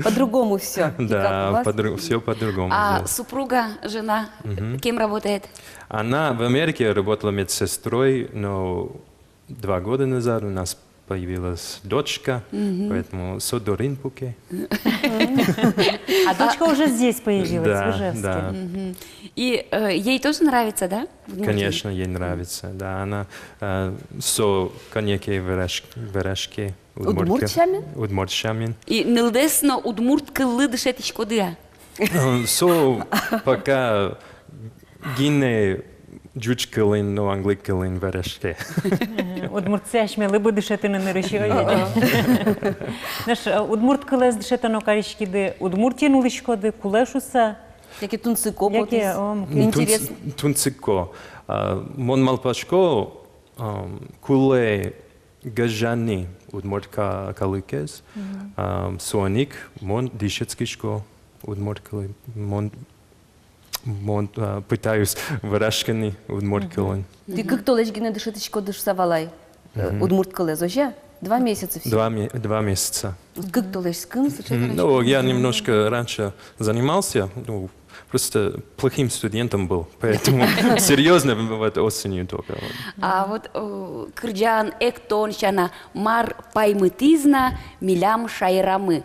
По-другому всё. И как у вас? Да, по-дру-, всё по-другому здесь. А супруга, жена, мгм, кем работает? Она в Америке работала медсестрой, но два года назад у нас появилась дочка, мгм, поэтому со дорын пуке. А дочка уже здесь появилась, да, в Ижевске. Да. Мгм. И, э, ей тоже нравится, да, в Удмуртии? Конечно, ей нравится, да, она, э, со кӧня ке вераш-, вераське удмурт ке-, удмурт сямен? Удмурт сямен. И нылдэс но удмурт кыллы дышетӥськоды-а? Э, со пока гинэ ӟуч кылын но англи кылын вераське. Удмуртсэ асьмелы бы дышетыны нырысь, ой. Ага. Нош, э, удмурт кылэз дышетоно кариськиды, Удмуртиын улӥськоды, кулэ шуыса? Яке тунсыко потӥз? Яке, о, мукет. Тунс-, интересно. Тунсыко. А, мон малпасько, ам, кулэ гажаны удмурт ка-, калыкез, мгм, ам, соин ик мон дышетскисько удмурт кылын, мон Мон, а, пытаюсь вераськыны удмурт кылын. Тӥ кык толэзь гинэ дышетӥськоды шуса валай, э, удмурт кылэз, озьы-а? Два месяца всего? Два ме-, два месяца. Кык толэзь кын сыӵе. Мгм. Ну, я немножко раньше занимался, ну, просто плохим студентом был, поэтому серьёзно, вот, осенью только. А вот, э, кырӟан, эктон сяна мар паймытӥз на милям шаерамы?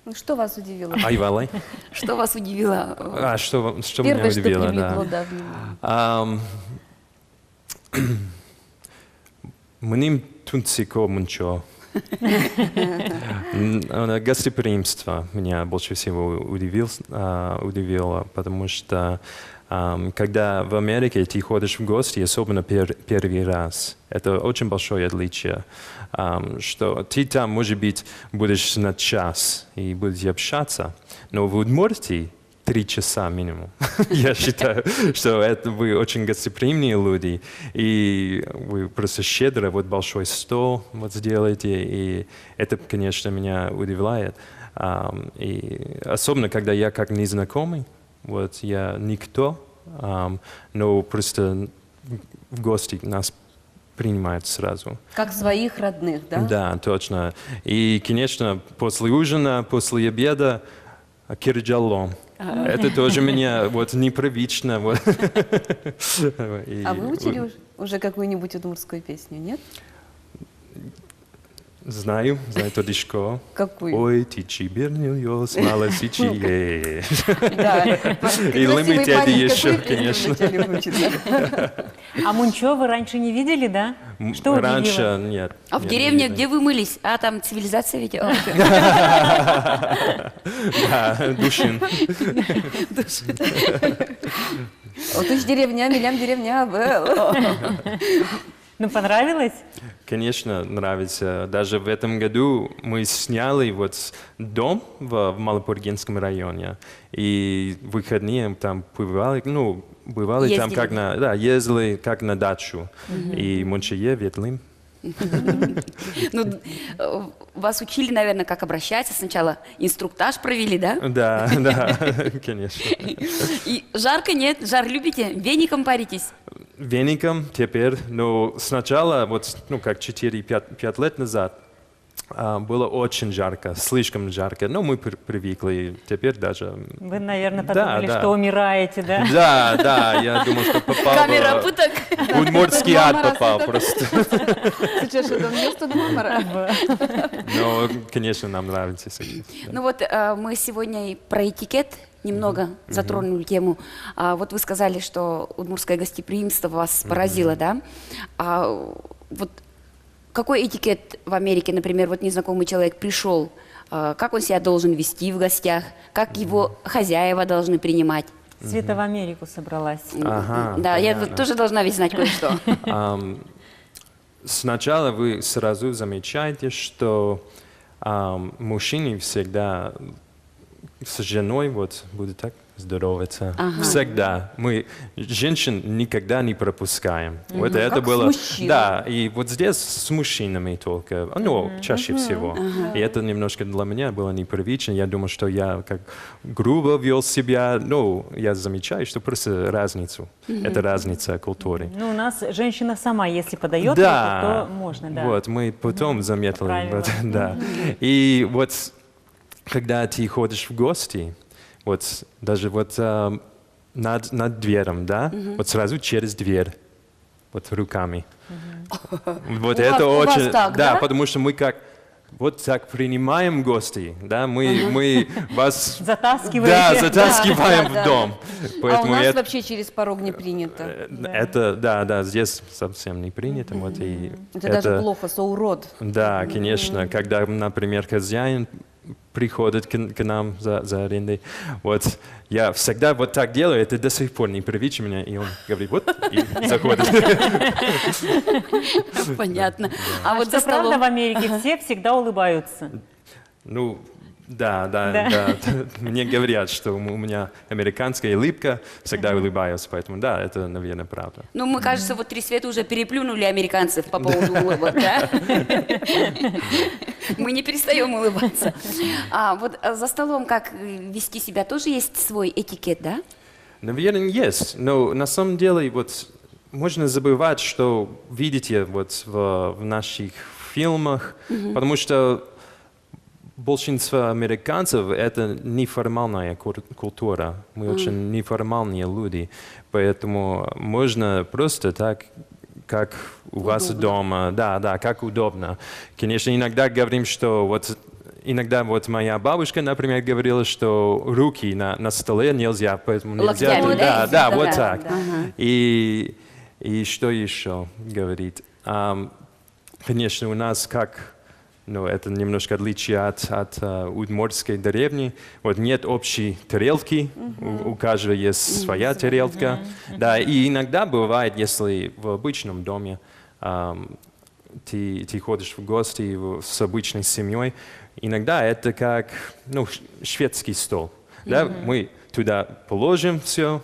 Ну, что вас удивило? Ай, валай. Что вас удивило? А, что, что меня удивило, да. Первое, что привлекло, да, внимание. Ам, мыным тунсыко мунчо. М, а, гостеприимство меня больше всего удивил-, а, удивило, потому что, ам, когда в Америке ты ходишь в гости, особенно пер-, первый раз, это очень большое отличие, ам, что ты там, может быть, будешь на час и будете общаться, но в Удмуртии три часа минимум. Я считаю, что это вы очень гостеприимные люди, и вы просто щедро вот большой стол вот сделаете, и это, конечно, меня удивляет. Ам, и особенно, когда я как незнакомый, вот я никто, ам, но просто в гости нас принимают сразу. Как своих родных, да? Да, точно. И, конечно, после ужина, после обеда, а, кырӟало. А. Это тоже меня вот непривычно, вот. И А вы учили вот уж-, уже какую-нибудь удмуртскую песню, нет? Знаю, знаю, тодӥсько. Какую? Ой, тӥ чебер нылъёс, малы сыӵе. Да. И красивый лымы тяди парень, ещё, какую песню, конечно, вы хотели выучить? А мунчо вы раньше не видели, да? М, что удивило? Раньше нет. А в деревне, где вы мылись? А там цивилизация ведь. Да, Душин. Душин. Отысь деревня, милям деревня ӧвӧл. Ну, понравилось? Конечно, нравится. Даже в этом году мы сняли вот дом в, в Малопургинском районе. И в выходные там бывали, ну, бывали там как на, да, ездили как на дачу. И мон сое ветлӥм. Ну, э, вас учили, наверное, как обращаться. Сначала инструктаж провели, да? Да, да, конечно. И жарко, нет? Жар любите? Веником паритесь? Веником теперь, но сначала, вот, ну, как четыре-пять, пять лет назад, а, было очень жарко, слишком жарко. Но мы при- привыкли, теперь даже... Вы, наверное, подумали, что умираете, да? Да, да, я думал, что попал в, камера пыток, в удмуртский ад попал просто. Сейчас что там место дома? Но, конечно, нам нравится, если честно. Ну вот, э, мы сегодня и про этикет немного затронули тему. А, вот вы сказали, что удмуртское гостеприимство вас поразило, да? А, вот какой этикет в Америке, например, вот незнакомый человек пришёл, а, как он себя должен вести в гостях, как его хозяева должны принимать? Света в Америку собралась. Ага, да, я тоже должна ведь знать кое-что. Ам, сначала вы сразу замечаете, что, ам, мужчины всегда с женой вот будут так здороваться. Ага. Всегда. Мы женщин никогда не пропускаем. Вот это было. Как с мужчинами? Да, и вот здесь с мужчинами только. Ну, чаще всего. Ага. И это немножко для меня было непривычно. Я думал, что я как грубо вёл себя. Ну, я замечаю, что просто разницу. Это разница культуры. Ну, у нас женщина сама, если подаёт руку, то можно, да. Вот, мы потом заметили, правило. Вот, да. И вот, когда ты ходишь в гости, вот, даже вот, а, над, над двером, да, вот сразу через дверь, вот руками. Вот это очень, да, потому что мы как, вот так принимаем гостей, да, мы, мы вас... Затаскиваете. Да, затаскиваем в дом. Да, да. А у нас это вообще через порог не принято. Э, это, да, да, здесь совсем не принято, вот и... Это даже плохо, со урод. Да, конечно, когда, например, хозяин приходит к, к нам за, за арендой, вот, я всегда вот так делаю, это до сих пор непривычно мне, и он говорит: «Вот», и заходит. Понятно. А вот за столом? А что правда, в Америке все всегда улыбаются? Ну, да, да, да. Мне говорят, что у меня американская улыбка, всегда улыбаюсь, поэтому да, это, наверное, правда. Ну, мы, кажется, вот три Светы уже переплюнули американцев по поводу улыбок, да? Мы не перестаём улыбаться. А вот, а, за столом как, э, вести себя, тоже есть свой этикет, да? Наверное, есть. Но на самом деле, вот, можно забывать, что видите вот в, в наших фильмах, потому что большинство американцев — это неформальная кур-, культура. Мы очень неформальные люди. Поэтому можно просто так, как у вас дома. Да, да, как удобно. Конечно, иногда говорим, что вот, иногда вот моя бабушка, например, говорила, что руки на, на столе нельзя, поэтому нельзя. Локтями, да, да, вот так. И, и что ещё говорить? Ам, Конечно, у нас как, ну, это немножко отличие от, от, э, удмуртской деревни. Вот нет общей тарелки, у, у каждого есть своя тарелка. Да, и иногда бывает, если в обычном доме, ам, ты, ты ходишь в гости в, с обычной семьёй, иногда это как, ну, ш-, шведский стол. Да, мы туда положим всё,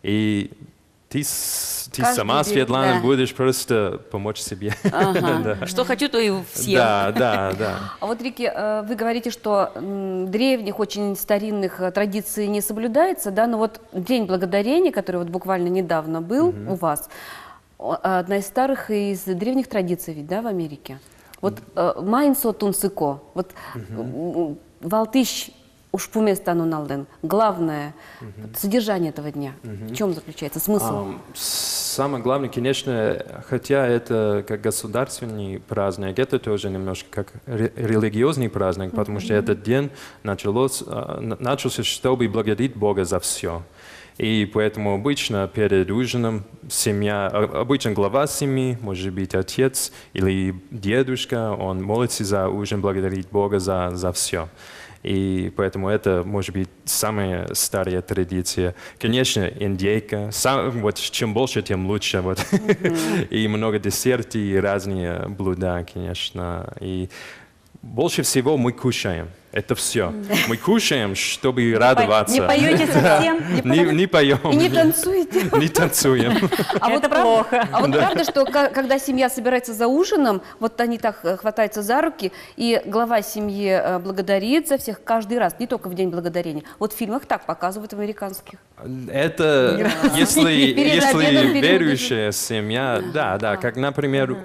и ты с-, ты сама, Светлана, будешь просто помочь себе. Ага. Да. Что хочу, то и съем. Да, да, да. А вот, Рики, э, вы говорите, что, м, древних, очень старинных, э, традиций не соблюдается, да, но вот День Благодарения, который вот буквально недавно был у вас, о, одна из старых и из древних традиций ведь, да, в Америке? Вот, э, маин со тунсыко, вот, м, валтӥсь ужпумез та нуналлэн, главное, вот, содержание этого дня, в чём заключается смысл? Ам, самое главное, конечно, хотя это как государственный праздник, это тоже немножко как ре-, религиозный праздник, потому что этот день началось, а, н-, начался, чтобы благодарить Бога за всё. И поэтому обычно перед ужином семья, а, обычно глава семьи, может быть, отец или дедушка, он молится за ужин, благодарит Бога за, за всё. И поэтому это, может быть, самая старая традиция. Конечно, индейка. Сам, вот чем больше, тем лучше. Вот. И много десертов, и разные блюда, конечно. И больше всего мы кушаем. Это все. Мы кушаем, чтобы радоваться. Не поёте совсем? Не поём. И не танцуете? Не танцуем. А вот прав-, а вот правда, что ка-, когда семья собирается за ужином, вот они так, э, хватаются за руки, и глава семьи, э, благодарит за всех каждый раз, не только в День Благодарения. Вот в фильмах так показывают, в американских. Это если, если верующая семья, да, да, как, например,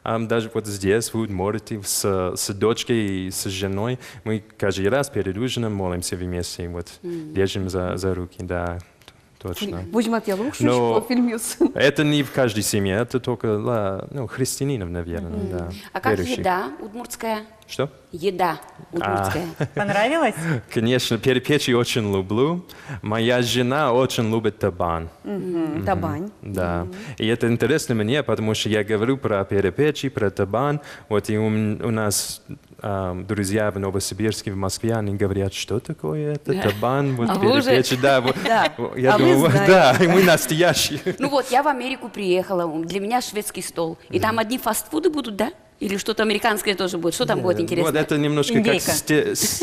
ам, даже вот здесь, в Удмуртии, с, с дочкой и с женой, мы каждый раз перед ужином молимся вместе, вот, держим за, за руки, да, т-, точно. Возьматъяло ук шуисько фильмъёсын. Это не в каждой семье, это только, ла-, ну, христианинов, наверное, да. А как верующих. Еда удмуртская? Что? Еда удмуртская. Понравилось? Конечно, перепечи очень люблю. Моя жена очень любит табань. Мгм, табань. Да. И это интересно мне, потому что я говорю про перепечи, про табань. Вот и у м-, у нас, ам, друзья в Новосибирске, в Москве, они говорят: «Что такое это табань?» Вот. А вы уже перепечи, да, вот. Да. Я думаю, да, и мы настоящие. Ну вот, я в Америку приехала, для меня шведский стол. И там одни фастфуды будут, да? Или что-то американское тоже будет? Что там будет интересно? Вот это немножко как сте-, с-,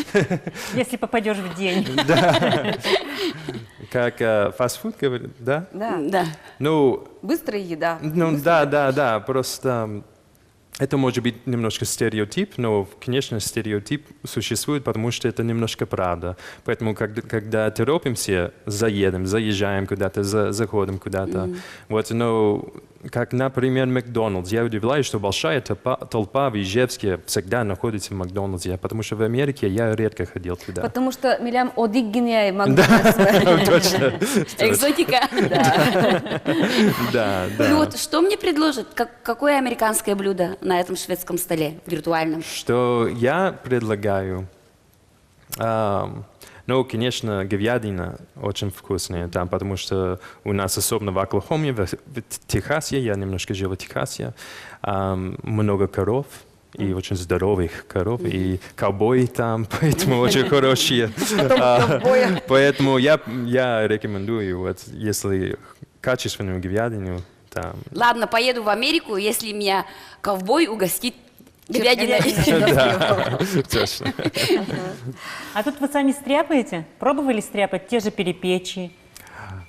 если попадёшь в день. Да. Как, э, фастфуд, говорит, да? Да. Да. Ну, быстрая еда. Ну, да, да, да, просто, м, это может быть немножко стереотип, но, конечно, стереотип существует, потому что это немножко правда. Поэтому, когда, когда торопимся, заедем, заезжаем куда-то, за-, заходим куда-то. Вот, но как, например, Макдоналдс. Я удивляюсь, что большая толпа, толпа в Ижевске всегда находится в Макдоналдсе, потому что в Америке я редко ходил туда. Потому что милям одӥг гинэ Макдоналдс. Точно. Экзотика. Да, да. Ну вот, что мне предложат? Как, какое американское блюдо на этом шведском столе виртуальном? Что я предлагаю? Ам, ну, конечно, говядина очень вкусная там, потому что у нас, особенно в Оклахоме, в, в Техасе, я немножко жил в Техасе, ам, много коров, и очень здоровых коров, и ковбои там, поэтому очень хорошие. Потом ковбоя. Поэтому я, я рекомендую, вот, если качественную говядину, там. Ладно, поеду в Америку, если меня ковбой угостит говядиной. Да, точно. А тут вы сами стряпаете? Пробовали стряпать те же перепечи?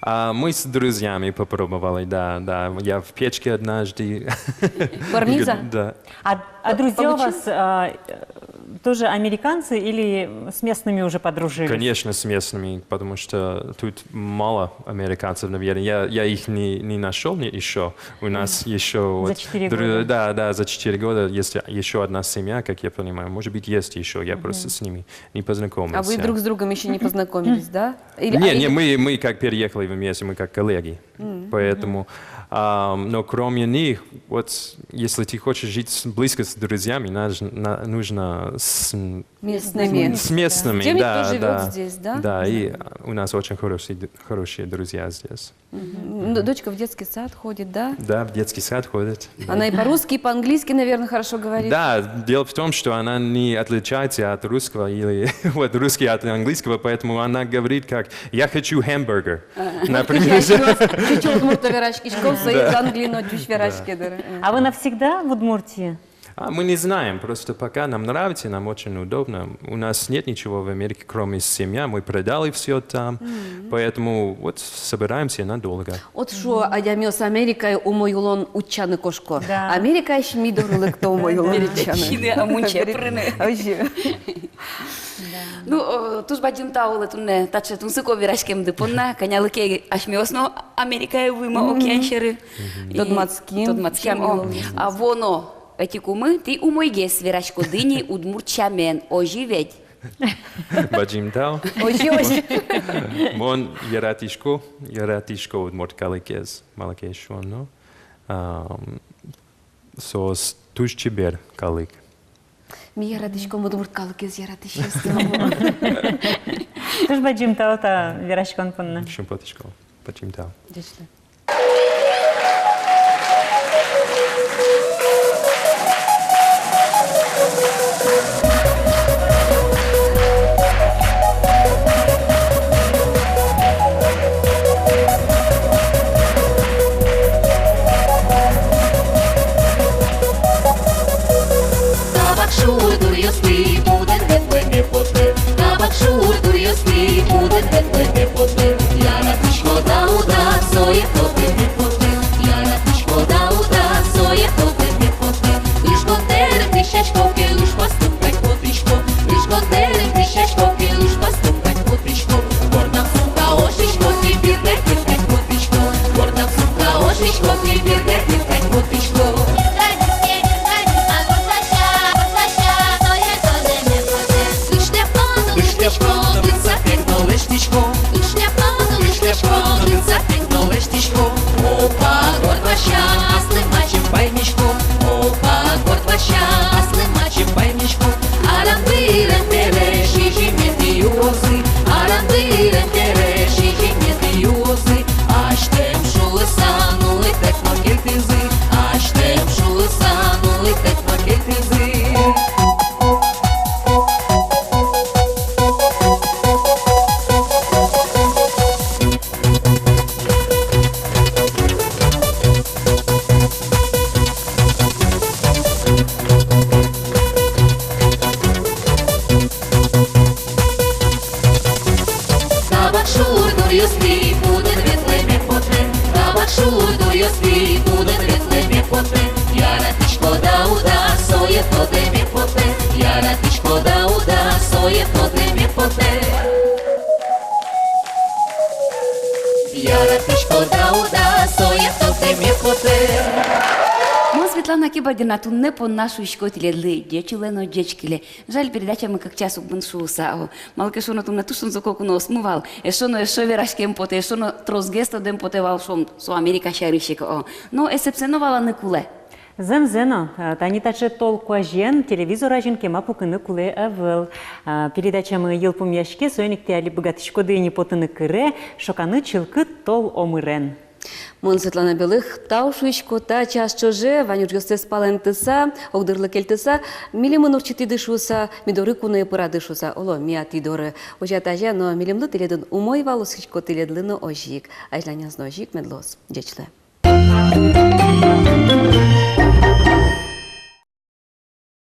А, мы с друзьями попробовали, да, да. Я в печке однажды. Пармезан? Да. А, а друзья у вас, а, э, тоже американцы или с местными уже подружились? Конечно, с местными, потому что тут мало американцев, наверное. Я, я их не, не нашёл ещё. У нас ещё вот... За четыре года. Да, да, за четыре года есть ещё одна семья, как я понимаю. Может быть, есть ещё, я просто с ними не познакомился. А вы друг с другом ещё не познакомились, да? Или, не, а не, или мы, мы как переехали вместе, мы как коллеги. Поэтому, ам, но кроме них, вот если ты хочешь жить с-, близко с друзьями, наж-, на-, нужно с, м, местными. С местными, да, да. С теми, кто живёт здесь, да? Да, и у нас очень хорошие д-, хорошие друзья здесь. Мгм. Ну, дочка в детский сад ходит, да? Да, в детский сад ходит. Она и по-русски, и по-английски, наверное, хорошо говорит. Да, дело в том, что она не отличается от русского или вот русский от английского, поэтому она говорит как: «Я хочу гамбургер». Например. Чуть-чуть удмурт вераськиськом, со из Англии но ӟуч вераське дыр. А вы навсегда в Удмуртии? А мы не знаем, просто пока нам нравится, нам очень удобно. У нас нет ничего в Америке, кроме семья. Мы продали всё там, поэтому вот собираемся надолго. Вот шуо адямиос: Америкае умой улон утчаны кошко. Да. Америкаысь ми доры лыкто умой улон утчаны. Перепечины, амунче пырыны. Озьы. Ну, э, туж бадӟым тау луэ туннэ таӵе тунсыко вераськемды понна, кӧня лыке асьмеос но Америкае вуимы, океан сьӧры. И тодматским. Тодматским, о. А вуоно ӧтик умы тӥ умойгес вераськоды ни удмурт сямен, озьы ведь? Бадӟым тау. Озьы, озьы. Мон яратӥсько, яратӥсько удмурт калыкез, малы ке шуоно, ам, соос туж чебер калык. Ми яратӥськом удмурт калыкез яратӥсьёсты. Туж бадӟым тау та вераськон понна. Шумпотӥсько. Бадӟым тау. Ӟеч лу. Шудо ёс пи, кудык ветлэме потэ, яратӥськод-а, уд-а, сое тодэме потэ, яратӥськод-а, уд-а, сое тодэме потэ. Яратӥськод-а, уд-а, сое тодэме потэ. Мон Светлана Кибардина, туннэ понна шуисько тӥледлы ӟеч улэ но ӟеч кылэ. Жаль, передачамы кык час уг мын шуыса, о. Малы ке шуоно, туннэ туж тунсыко куноосмы вал. Эшшо но, эшшо вераськем потэ, эшшо но тросгес тодэм потэ вал, шуом, со Америка сярысь ик, о. Но эсэпсэ но валаны кулэ. Зэмзэ но, а, тани таӵе тол куазен, телевизор азьын кема пукыны кулэ ӧвӧл. А, передачамы йылпумъяське, соин ик тӥ али быгатӥськоды ини потыны кыре, шоканы чылкыт тол омырен. Мон, Светлана Белых, тау шуисько та час ӵоже вань ужъёссэс палэнтыса, огдырлы кельтыса, милемын ортчытӥды шуыса, ми доры куное пырады шуыса, оло, мӥ-а тӥ доры. Озьы-а, тазьы-а, но милемлы тӥледын умой вал, оскисько тӥледлы но озьы ик. Азьланяз но озьы ик мед луоз. Ӟеч луэ.